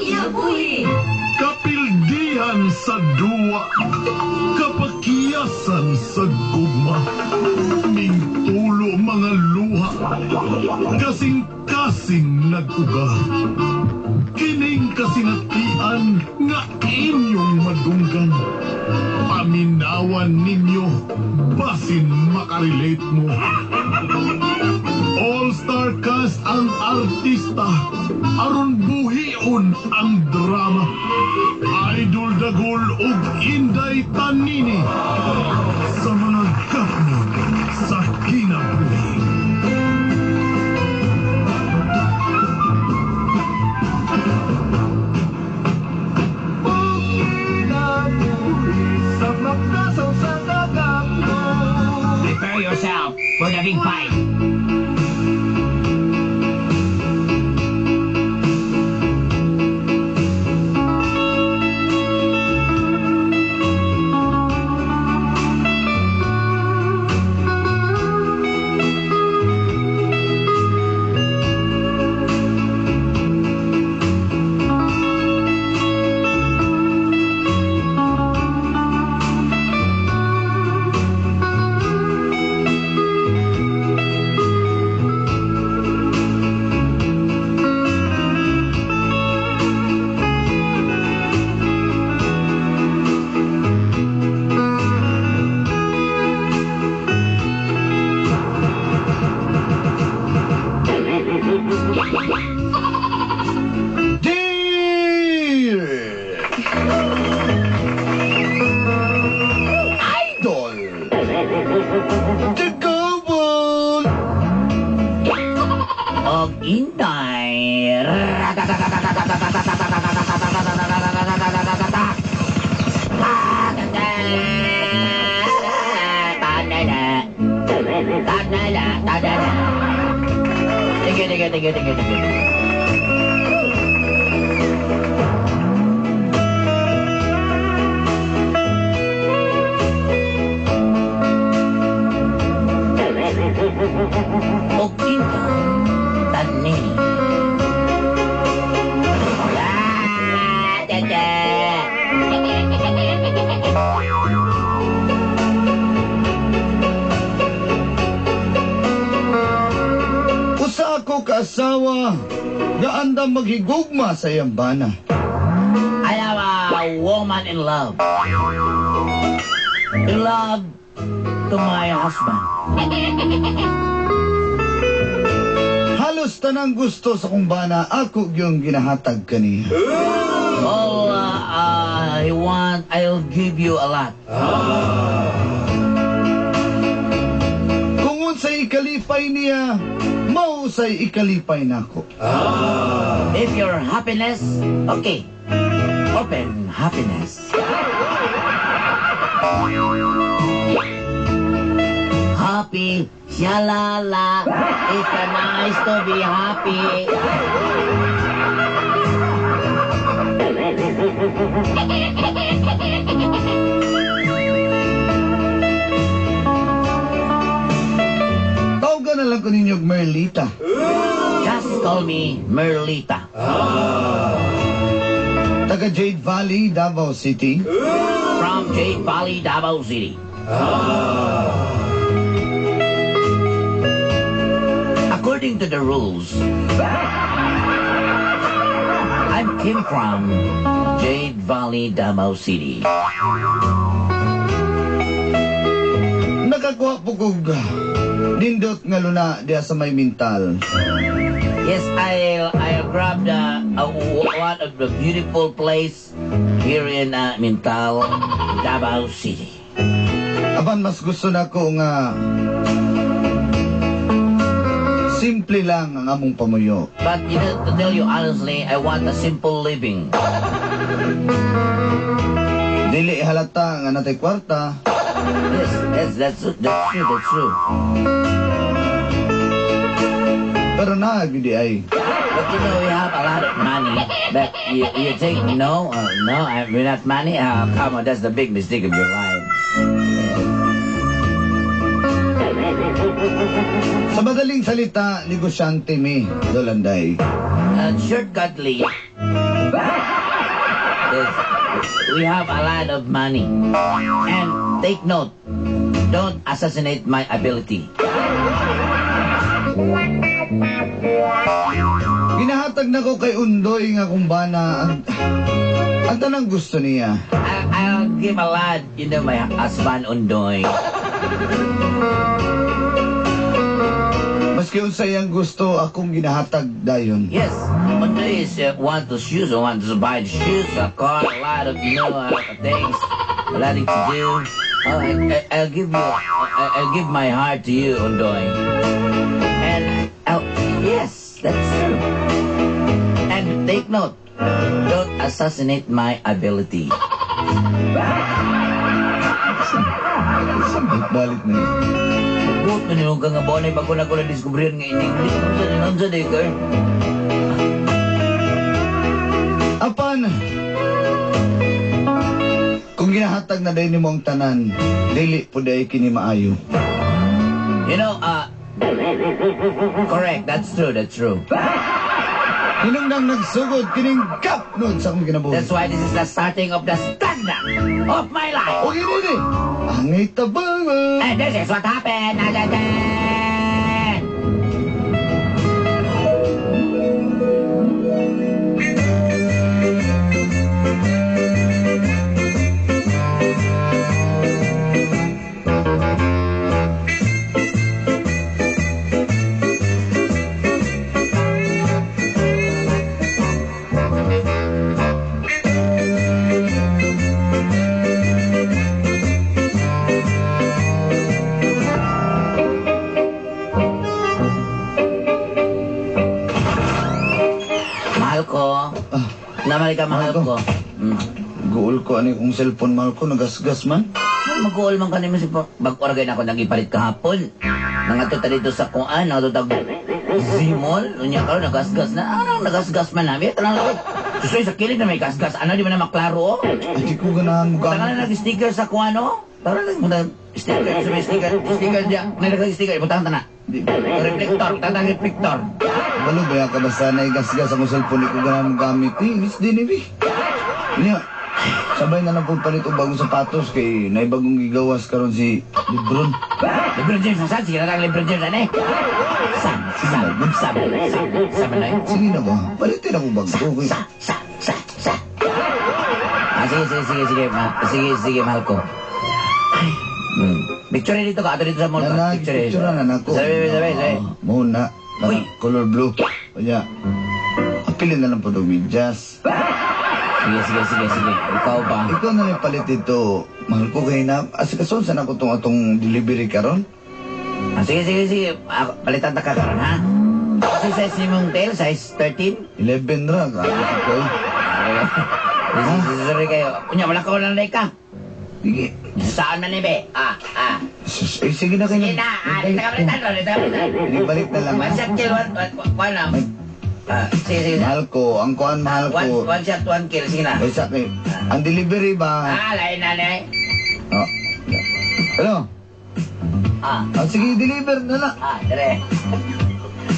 Kinabuhi. Kapildihan sa duwa, kapakiyasan sa gugma, mingtulo mga luha, kasing-kasing nag-uga. Kining kasinatian nga inyong madunggan. Paminawan ninyo, basin makarelate mo. All-star cast ang artista, aron buhion ang drama. Idol Dagul ug Inday Tanini sa mga gapnon sa kinabuhi. Prepare yourself for the big fight. Dear Idol The Gobble Og Inday. Thank you, thank you, thank you, thank you, thank you. Og Inday Tanini. Ah, da, da. Usa ako kaasawa nga andam maghigugma sa iyang bana. I am a woman in love. In love to my husband. Halos tanang gusto sa kong bana ako gyung ginahatag kaniya. All I want, I'll give you a lot. Kung unsay ikalipay niya, mausay ikalipay nako. If your happiness, okay. Open happiness. Happy, shalala. It's a nice to be happy. Tawagan na lang ko ninyo og Merlita. Just call me Merlita. Taga Jade Valley, Davao City. From Jade Valley, Davao City. According to the rules, I came from Jade Valley, Davao City. Nakakuha po kog nindot nga luna diya sa may Mintal. Yes, I'll grab the one of the beautiful place here in Mintal, Davao City. Apan mas gusto nako nga simple lang ang among pamuyo. But to tell you honestly, I want a simple living. Dili halata nga natay kwarta. Yes, that's true, that's true. Pero naa gyud di ay. But we have a lot of money. But you think no, no, we're not money. Come on, that's the big mistake of your life. Sa madaling salita, negosyante mi, Dolanday. Shortcutly, Yes, we have a lot of money. And take note, don't assassinate my ability. Ginahatag na ko kay Undoy nga kung bana ang tanang gusto niya. I'll give a lot, my husband Undoy. Maski unsa iyang gusto, akong ginahatag dayon. Yes, Undoy is want the shoes, I want to buy the shoes, a car, a lot of things, a lot to do. Oh, I'll give you, I'll give my heart to you, Undoy. And yes, that's true. And take note, don't assassinate my ability. Balik-balik na yun. Buot man yung nga bonay bago na ko na-discover nga in English. Unsa din ka? Apan, kung ginahatag na din nimo ang tanan, dili po dahil kini maayo. Correct, that's true, that's true. Hinungdang nagsugod kining gap nun sa akong kinabuhi. That's why this is the starting of the stand-up of my life. O gini angay tabangan. And this is what happened. Mahal ko. Namali ka, mahal Mahal ko. ko. Guol ko ani kong cellphone, mahal ko, nagasgas man. Mag-uol man kanimo si bag-ora gay na ako nagipalit kahapon. Nangadto ta dito sa kuan, nangadto tag Zmall, unya karon nagasgas na. Ano nagasgas man nabi? Tanang lawit. Susoy sa kilid na may gasgas. Ano di man na maklaro oh. Ay, di ko ganahan mo Tangan gamit. na nag-sticker sa kuan oh. Tara lang mo sticker sa may sticker, sticker diya. May nag-sticker ibutang ta na. Di, Reflector, tantang reflector. Balo ba ka basta na igasgas akong cellphone, di ko ganahan mo gamit. Eh, miss din eh. Unya, sabay na lang po palit og bagong sapatos kay naibagong gigawas karon si Lebron. LeBron James na saan? Sige na lang LeBron James ano eh. Sam, sam, sam, sam, sam ano eh. Sige na ba? Palitin ako bago. Kay Sa, sa, sa, sa. Ah, sige, sige, sige, sige, sige, sige, mahal ko. Ay. Picture dito ka, ato dito sa mall ka. Nana, Picture. picture na nako. Sabi, sabi, sabi. Muna. Uy. Color blue. Kaya, apilin na lang po itong medyas. Sige, sige, sige, sige. Ikaw ba? Ikaw na lang palit ito. Mahal ko kay na. Asikason, saan ako itong atong delivery karon? Ah, sige, sige, sige. Ah, palitan ta ka karon, ha? Kasi size ni mong tail, size 13? 11 ra. Ko. Ah, sorry kayo. Unya, wala ka walang ka. Sige. Saan man ni be? Ah, ah. Sus, eh, sige na kayo. Sige na, ah, dito ka palitan, dito ka palitan. Ibalik na lang. One shot kill, one, one, one, one. Ah, sige, sige. Mahal ko. Ang kuan mahal One, ko. one shot, one kill. Sige na. Eh, sa kay. Ang delivery ba? Ah, lain na, lain. Oh. Ano? Ah, Ah, sige, deliver na na. ah, dire.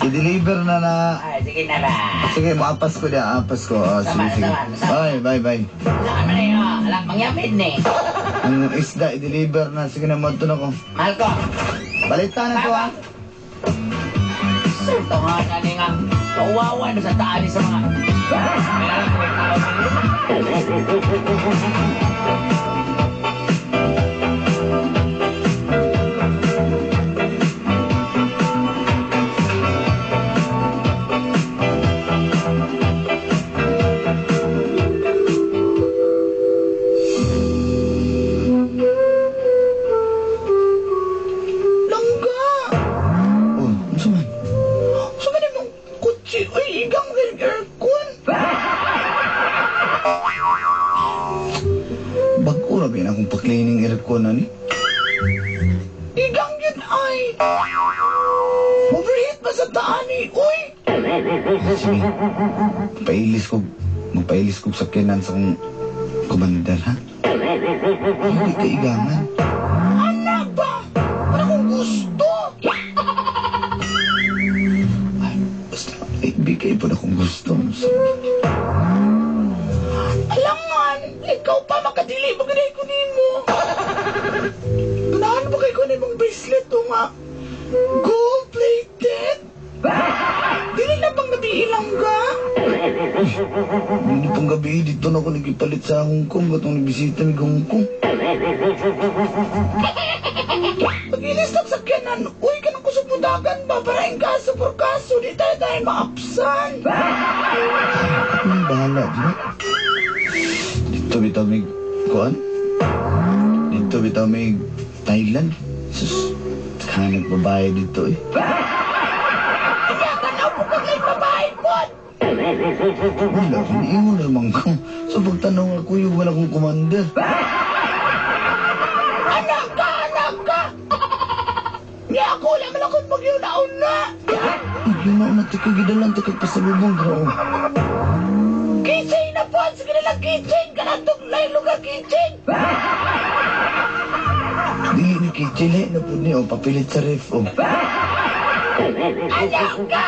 I-deliver na na. Ah, sige na ba. Sige, maapas ko niya. Apas ko. Ah, sige, Sama, sige. sama, sama. Bye, bye, bye. Saan man na yun? Alam, mangyapid ni. Ang isda, i-deliver na. Sige na, madto na ko. Mahal ko. Balitan na to, ah. Sir, nga na ni nga. Kawawa na sa taan sa mga... May alam ko may tao Langga! Oh, unsa man? Unsa man imong kutsi? Uy, igang mo kayong aircon. Bag-o ra ba akong pa-cleaning aircon ani? Igang yun ay! Overheat ba sa taan eh? Uy! Sige. Magpailis ko sakyanan sa kong commander, ha? Hindi ka igangan. Anak ba? Wala akong gusto! Ay, basta, eh, bigay po na akong gusto. Sige. bracelet o nga. Gold plated. Dili na pang gabi ilang ka? Hindi pang gabi dito na ako nagipalit sa Hong Kong. Katong nagbisita mi Hong Kong. Pag-ilis ng sakyanan, uy, kanang kusog mo dagan ba? Para in kaso por kaso, di tayo tayo maapsan. Ang bahala, di ba? Dito bitaw may kuan? Dito bitaw may Thailand. Sus, kanag babae dito eh. Kaya tanaw mo kang lay babae po! Wala, kung naman ko. So pagtanong ako yung wala kong commander. Anak ka! Anak ka! Niya ako, wala man akong magyunaon na! Magyunaon na, tika, gidalan, tika, pasalubong, bro. Keychain na po! Sige na lang, keychain! Kanatong lay lugar, keychain! Dili ni keychain, eh, na po niyo, papilit sa ref, oh. Anak ka!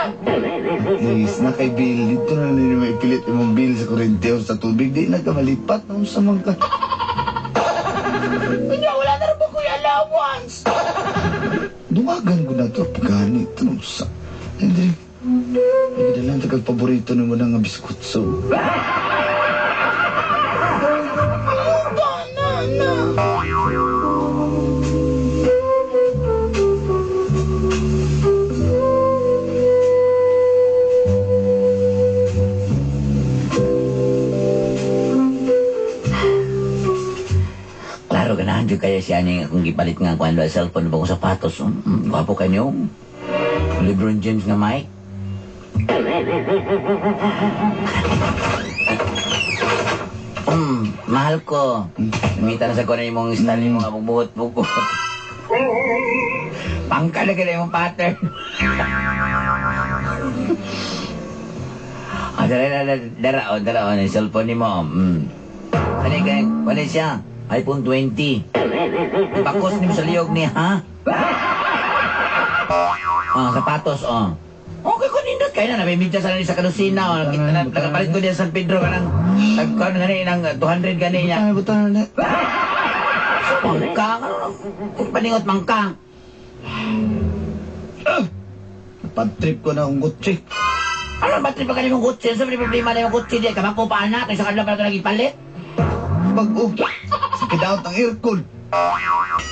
Please, na kay Bill, dito na nila maipilit imong bill sa kuryente o sa tubig. Di na ka malipat, nung sa mga ka. Kanya, wala na rin ba kuya allowance? Dumagan ko na to, pagani, ito nung sa... Hindi, nagdala ang tagal paborito nimo na nga biskutso. Na, na. Klaro, ganahan jud kaya siya niya akong gipalit nga kuan ba cellphone bagong sapatos. Gwapo kanyo. LeBron James nga mic. Mahal ko. Namita na sa kuno imong style imong bubuhot-bubuhot. Pangka na gani imong pattern. Ah, dara, dara, dara, oh, dara, oh, yung cellphone nimo. Kani kay, wala siya. iPhone 20. Ipakos nimo sa liyog ni, ha? Ah, sapatos, oh. Okay, kung nindot kayo na, nabimidya sa sa kanusina, oh. Nakita na, nakapalit ko diyan sa San Pedro, kanang, tagkuhan gani, nang 200 gani niya. Butan na, butan na. Mangka, ano, paningot mangka. Pag-trip ko na akong kotse. Ano ba trip pa kanimong kotse? Sa may problema na yung kotse diyan, kamako pa anak, sa kanila pa ito nagipalit. Bago, sakit out ang aircon.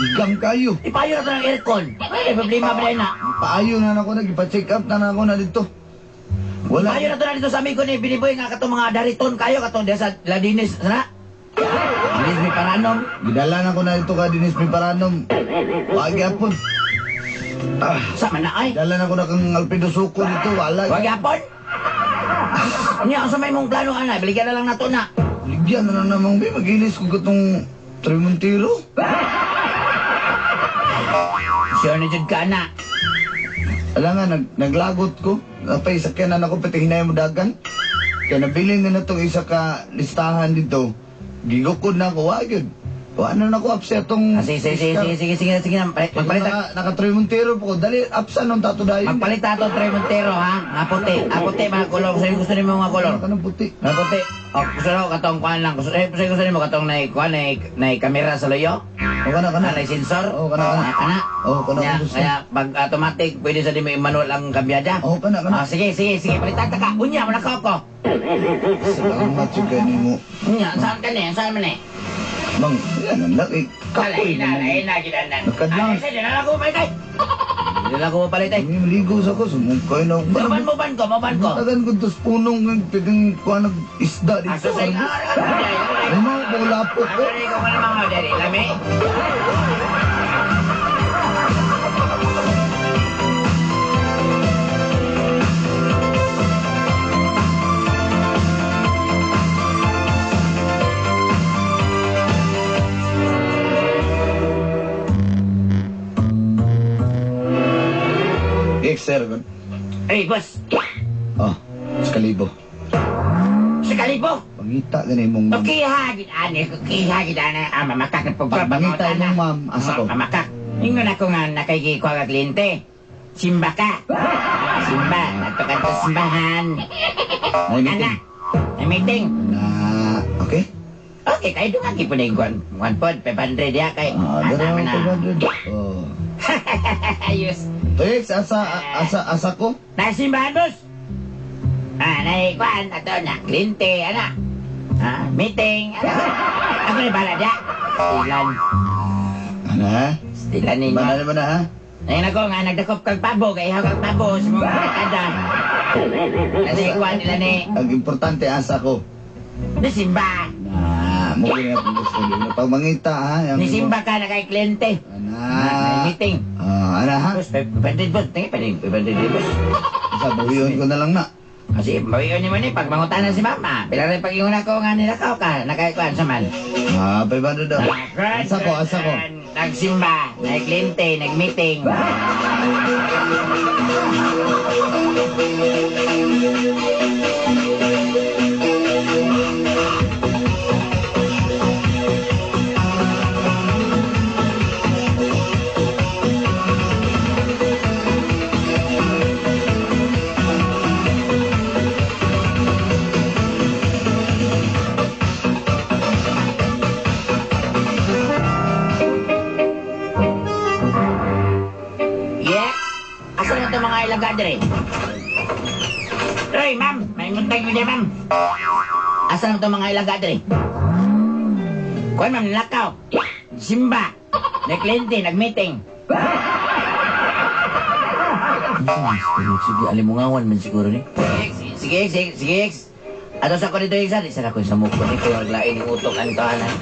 Igang kayo. Ipayo na ito ng aircon. Ay, may problema pa na. Paayo na ako, nag-ipa-check up na ako na dito. Wala. Payo na ito na dito sa amigo ni Biniboy nga katong mga dariton kayo, katong diyan sa Ladinis, sana? Dinis may paranom. Gidala na ko na dito ka, Dinis may paranom. Wag yapon. Ah, Sa man na ay. dala na ko na kang Alfredo Suko dito, wala. Wag yapon. Nya, ang sa may mong plano, ana, baligyan na lang nato na. Ligyan na lang namang, be, magilis ko katong Tremontero. Sure na jud ka na. Ala nga, naglagot ko. Napay, sakyanan ako, pati hinay mo dagan. Kaya nabilin na na itong isa ka listahan dito. Gigukod na ako, wag yun. Wala na ako, apse atong... Ah, sige, sige, sige, sige, sige, sige, magpalit Naka Tremontero po ko. Dali, apsa nung tato dayon. Magpalit tato Tremontero, ha? Nga puti. Ah, puti, mga kolor. Sa'yo gusto nimo mga kolor. Kanang puti. Nga puti. Oh, gusto nimo katong kuan lang. Gusto, eh, gusto nimo katong nay kuan nay nay kamera sa luyo. O, kana, kana. Ah, nay sensor. Oh, kana, kana. Ah, kana. Oh, kana Kaya, gusto. kaya pag automatic pwede sa di mo i-manual ang kambyada. Oh, kana, kana. Ah, sige, sige, sige. Palitan ta ka. Unya, wala ka ako. Salamat yung gani mo. Unya, saan ka ni? Saan man eh? Mang, yan ang laki. Kapoy Lain na, naman. lain na, gidanan. Nakadlang. Ay, sige, na lang ko palit ay. Di na lang ko palit ay. May maligo sa ko, sumukay na ako. Maban mo ban ko, maban ko. Tagan ko tos punong ng pwedeng kuha ng isda Ah, dito. susay. Ay, mga pulapot ko. Ano ikaw ka naman nga, Daddy? Lami? Sir. Ay, boss. Oh, sa kalibo. Sa kalibo. Pangita ganay mong ma'am. Okay ha, gidani. Okay ha, gidani. Ah, mamakak na pag Pangita imong ma'am, asa ko. Mamakak. Ingon ako nga nakikikuha ka kliyente. Simba ka. Simba. Nagpakan sa simbahan. May meeting. Ana. May meeting. Na, okay? Okay, kayo doon nga po na yung 1 pod, 500 ya kay. Ah, Ana dara man na. 500. Oh. Ayos. Toyex, asa, asa, asa ko? Nasimbahan, boss. Ah, naikuan, ato na, klinte, ana. Ah, meeting, ana. Ako ni bala dia. Stilan. Ano ha? Stilan ninyo. Banal mo na ha? Ayun ako nga, nagdakop kag pabo, kay ihaw kag pabo, sa mga barkada. Nasikuan nila ni, Ang importante, asa ko. nisimba. Na, mo gina akong gusto. Di mo na pagmangita ha? Ang Nisimba ka na kay klinte. Ana. Ah, may meeting. Ah, ana ha? Boss, 500 boss, tingin, pwede, 500 boss. Sa bawion ko na lang na. Kasi, bawion niyo mo ni, pag mangutanan si mama, pila rin pag-ingon ako nga nilakaw ka, nakaikuan sa man. Ah, 500 daw. Asa ko, asa ko. Nagsimba, nagklinte, nagmeeting. Yeah. Asa na itong mga ilaga dre? Roy, ma'am, may muntag yun ma'am. Asa na itong mga ilaga dre? Kuan, ma'am, nilakaw. Simba. Nagklinte, nagmeeting. Sige, alimungawan man siguro ni. Sige, sige, sige, sige. Ato sa ko dito, Iksan. Isa na ko sa mukha ni ko naglain yung utok ang tahanan.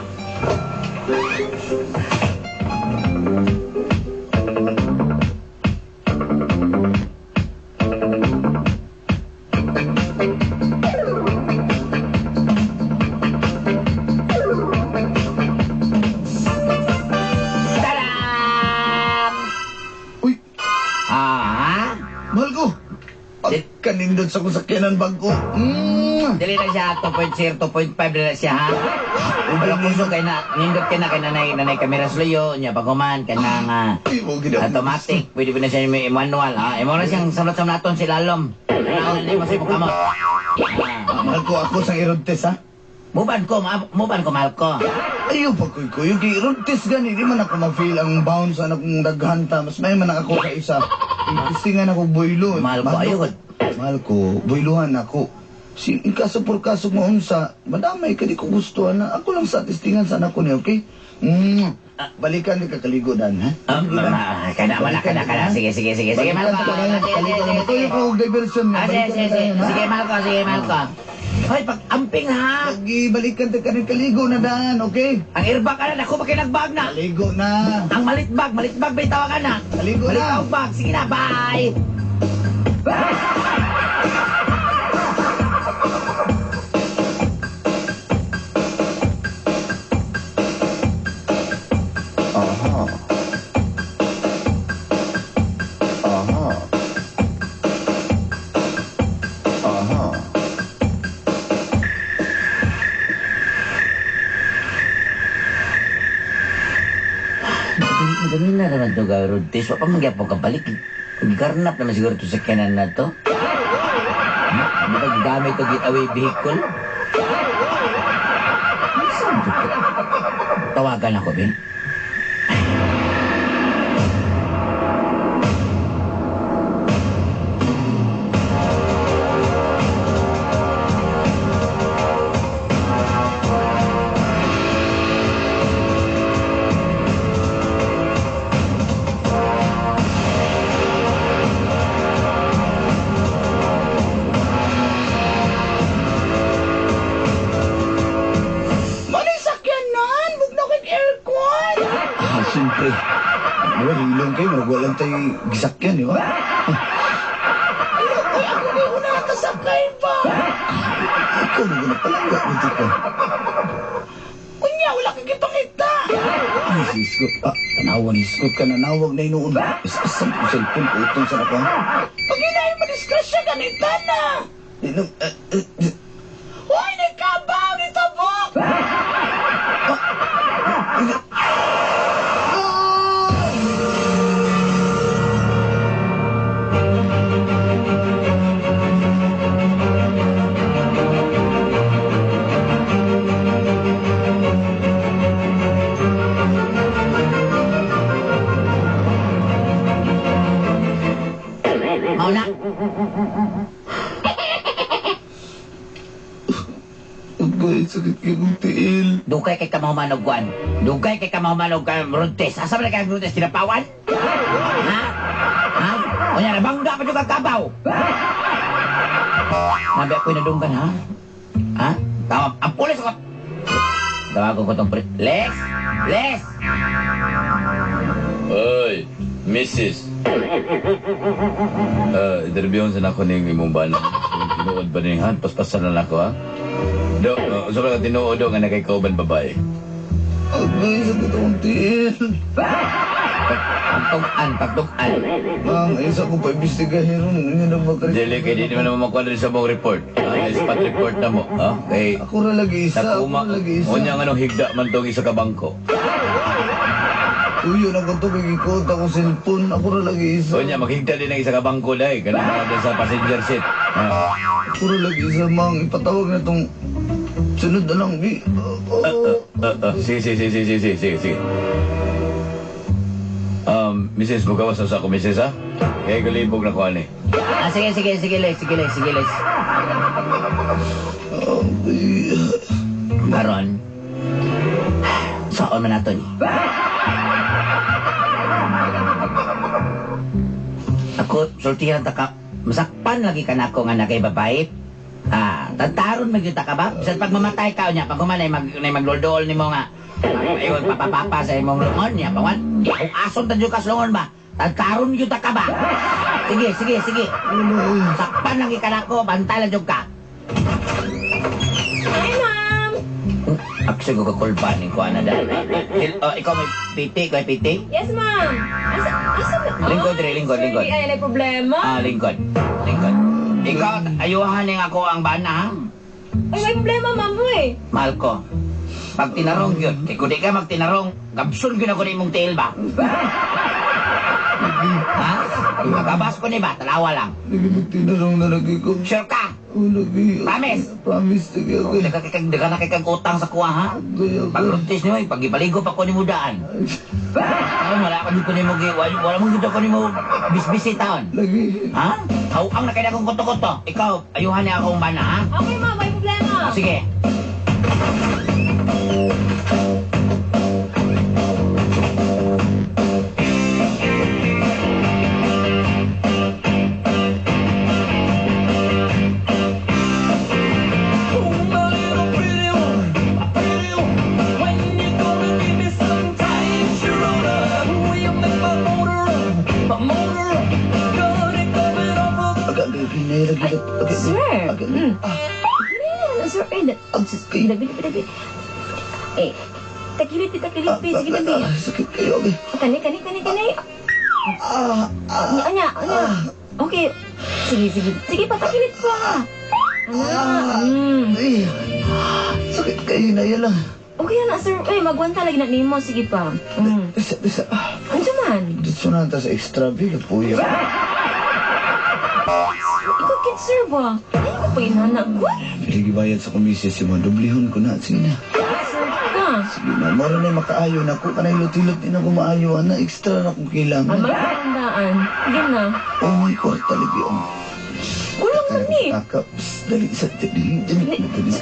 Tadam! Uy, Ah, mahal ko. Pagkanindot sa kong sakyanan bag ko. Dili na siya 2.0, 2.5 na siya ha. Pero kusog kay na nindot kay na kay nanay nanay kamera sluyo nya paghuman kanang Ay, mo gina. automatic pwede pa na siya may manual ha. Imo na siyang samlot-samlaton si lalom. Ano ni mo sa kamot. Ah, mahal ko, ako sa road test ha. Muban ko, muban ko mahal ko. Ayaw pa koy ko, yung kay road test gani, di man ako ma-feel ang bounce anak kong daghanta. Mas may man ako sa isa. Itistingan ako boylo. Mahal ko, ayaw. Mahal ko, boyluhan ako. Si ikaso por kaso mo unsa, madamay ka di ko gusto ana. Ako lang sa tistingan sa anak ko ni, okay? Balikan ni kakaligodan, ha? Ah, kana wala kana kana. Sige sige sige sige mahal ko. Kaligo na. Tuyo ko og diversion Ah, sige sige sige. Sige mahal ko, sige mahal ko. Hoy, pag amping ha. Lagi balikan ta kanin kaligo na daan, okay? Ang airbag ka na, dako pa kay nagbag na. Kaligo na. Ang malit bag ba tawagan na? Kaligo na. Malit bag. Sige na, bye. Aha. Aha. Aha. Madali na naman ito gawin road test. Wala pa magyapon ka balik. Gikarnap naman siguro ito sa kanan na to. Di ba gigamit ito getaway vehicle? Saan ito? Tawagan ako, Ben. Siyempre. Di ba, hilong kayo, walang tayo gisakyan, di ba? Ay, ako ni una nakasakay ba? Ikaw, mo na palangga dito ka. Kunya, wala kang gipangita. Ay, sis ko. Ah, tanawan ni Scott ka nanawag na inuun. Isasam ko cellphone ko utong sa nako. Pag inayon mo disgrasya ganita na. Di, no, Hoy, nagkabaw ni Tabok! Agay, sakit kay kong tiil. Dugay kay ka mahuman og kuan. Dugay kay ka mahuman og road test. Asa man kay road test kinapawan? Ha? Ha? Unya nabangga pa jud kag kabaw. Nabi ako'y nadunggan, ha? Ha? Tama, ang pulis ako. Tawagan ko tong pulis. Les! Les! Oy, Mrs. Interviewon sa nako ning imong bana. Kung tinuod ba ning han, paspasan na nako ha. Do, sobrang ka tinuod do nga nakay kauban babae. Agay, sakit akong tiil. Pagtug-an, pagtug-an. Mang, isa ko pa imbestigahin ron. Ano na ba ka Dili kay di naman naman makuha diri sa mong report. Ah, spot report na mo, ha? Kay Ako ra lagi isa, ako nakuma, ra lagi isa. unya nga nung higda man tong isa ka bangko. Tuyo na ko to, kay gikuot ako cellphone. Ako ra lagi isa. Unya maghigda din ang isa ka bangko dai kanang mga sa passenger seat. Ha? Ako ra lagi isa, mang. Ipatawag na tong sunod na lang, bi. Oh, Sige, sige, sige, sige, sige, sige, sige. Mrs. Mugawas na sa ako, Mrs. ha? Kaya galibog na ko ani. Ah, sige, sige, sige, Les, sige, Les, sige, Les. Agay. Karon, saon man nato ni? Ako, sultihan ta ka, masakpan lagi ka nako nga nagay babae. Ah, tantaron man gyud ta ka ba? Bisan pag mamatay ka unya, pag human ay mag nay magdoldol nimo nga. Ayun, papapapa sa imong lungon niya, pawan. Kung ason ta jud ka sa lungon ba? Tantaron gyud ta ka ba? Sige, sige, sige. Sakpan lagi ka nako, bantay lang jud ka. Hi, ma'am! Actually, ko kakulpa ni ko ana da. Oh, ikaw may piti, ikaw may piti? Yes, ma'am! Asa, asa ba? Lingkod, Re, lingkod, Sir, lingkod. di ay may problema. Ah, lingkod. Lingkod. Ikaw, ayuhan ning ako ang bana, ha? Ay, may problema, ma'am, eh. Mahal ko. Pag tinarong yun, kay kung di ka magtinarong, gabsun yun ako na imong tiil ba? Ha? Magabas ko ni ba? Talawa lang. Lagi magtinarong na lagi ko. Sure ka? Oh, lagi. Promise? Promise, lagi ako. Daga na kay kag utang sa kuha, ha? Agay, agay. Pag nimo, pag ipaligo pa ko ni mo daan. Taon, wala ko ko nimo wala, wala mo gid ko nimo bisbisi taon. Lagi. Ha? Hawang na kay akong kuto-kuto. Ikaw, ayuhan niya akong bana, ha? Okay, ma'am, may problema. Ah, sige. Agay, agay, agay, lagi. Agay, Sir. agay. Ah, Yeah, sir, eh, Agay. dabi, dabi, dabi. Eh, takilid, takilid, sige, dabi. Ah, sakit kayo, agay. Kani, kani, kani, kani. Ah, ah, Anya, anya. Okay. Sige, sige. Sige pa, takilid pa. Ano? Ay, sakit kayo na yan lang. Okay na, sir. Eh, magwanta lagi na nimo. Sige pa. Bisa, bisa. Ano man? Dito na ta sa extra bill, puya. Ikaw, kid, sir ba? Ay, ko pa inana ko. Pili gibayad sa komisya si mo, dublihon ko na. Sige na. Sir ka. Sige na, maro na makaayo na ko. Kanay lot-ilot din ako maayo. Ana, extra na akong kailangan. Ang mga tandaan. Sige na. Oh my kwarta lagi. Oh. Kulang man ni. Kakap. Dali, sa dali, dali, dali, dali.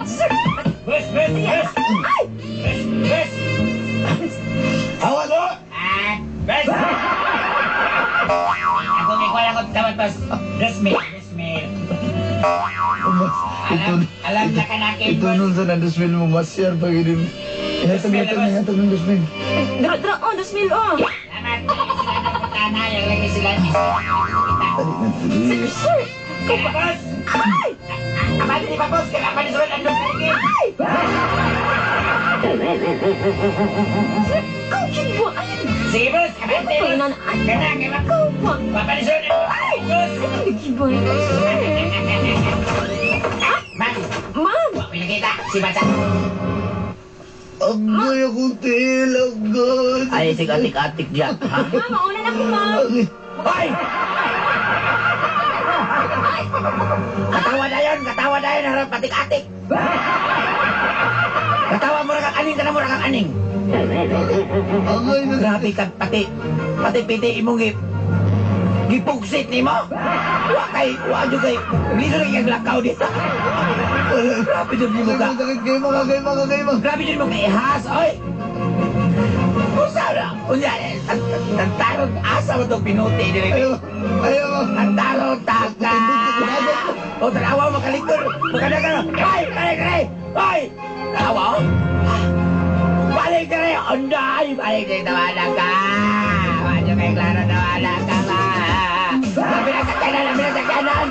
Sir! Bus, bus, bus! Ay! Bus, bus! Tawag ko! Ah, bus! Ako kay kuha ako tawad, bus. 2,000, 2,000. Mas, ito, Alam, alam na ka na kay ito boss. nun sa nandusmil mo, masyar pag inim. Ihatag, ihatag, ihatag ng dusmil. Dra, dra, oh, 2,000, oh. Salamat. Sila ng putana, yung lagi sila. Dali na, dali. Sir, sir! Kaya, boss! Ay! Abali di ba, boss? Kaya abali sulat ang 2,000. Ay! Sir, ikaw, kid ba? Ay, Sige, boss. Abante, ay, boss. inana. Ay, Kana, kaya ikaw ba? Babali sulat ang Ay! boss. Ay, kid ba? Sir! Ma'am, Ma'am! wa ko nakita. Si Bata. Agay akong tiil, agay. Ay, sig atik-atik diyan. Ha? Ma'am, mauna na ko, ma'am. Agay. Hoy! Katawa na yun! Katawa na yun! Harap atik-atik! Katawa mo ra kang aning, kana mo ra kang aning. Agay na. Grabe ka, pati, pati piti imong gipugsit nimo. Wa kay, wa jud kay, liso na kay lakaw dito. Grabe jud nimo ka. Sakit kayo mga kayo mga kayo mga. Grabe jud mo ka ihas, oy. Usa na. Unya, tantarong asa mo tong pinuti diri. Ayaw, ayaw. Tantarong taka. O tanawa makalikod. Makadagan. Ay, balik diri. Ay, tanawa. Oh. Balik diri, onday, balik diri tawanan ka. Wadyo kay klaro tawanan ka ba. Labi na sakyanan, labi na sakyanan.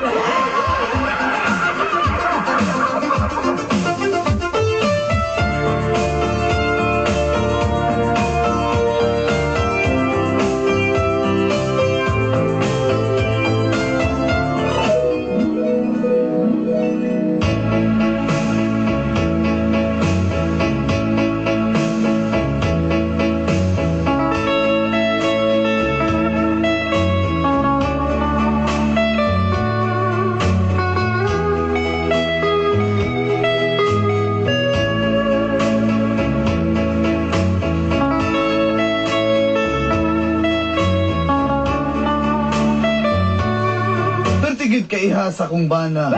Pertigid ka iha sa kong bana.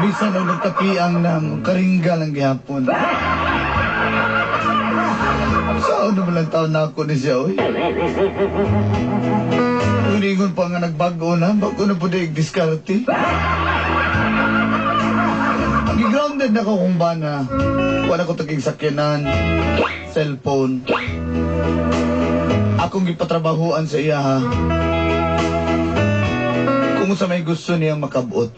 Bisan og nagkapiang na karingga lang gihapon. Saan naman lang taon na ako ni siya, oy? Uningon pa nga nagbago na, bago na po di diskarte. Gigrounded na ko kung bana. Wala ko taging sakyanan, cellphone. Akong gipatrabahuan sa iya ha. Kung sa may gusto niyang makabot.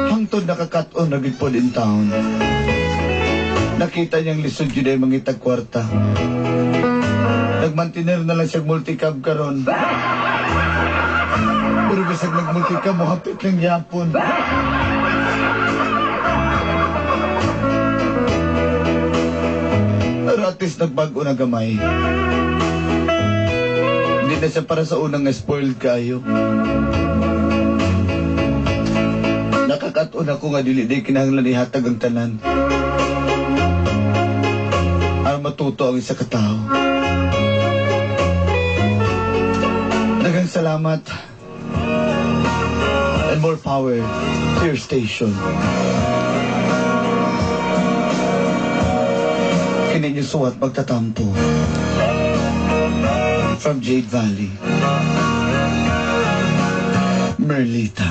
Hangtod nakakaton na gid pod in town. Nakita niyang lisod yun ay mangitag kwarta. Nagmantiner na lang siya multicab karon. Pero bisag nagmulticab, mohapit lang yapon. Pero at least nagbago na gamay. Hindi na siya para sa unang spoiled kayo. Nakakatuon ako nga dili di kinahanglan ihatag ang tanan. Aron matuto ang isa ka tawo. Daghang salamat. And more power to your station. Kini niyo suwat magtatampo. From Jade Valley. Merlita.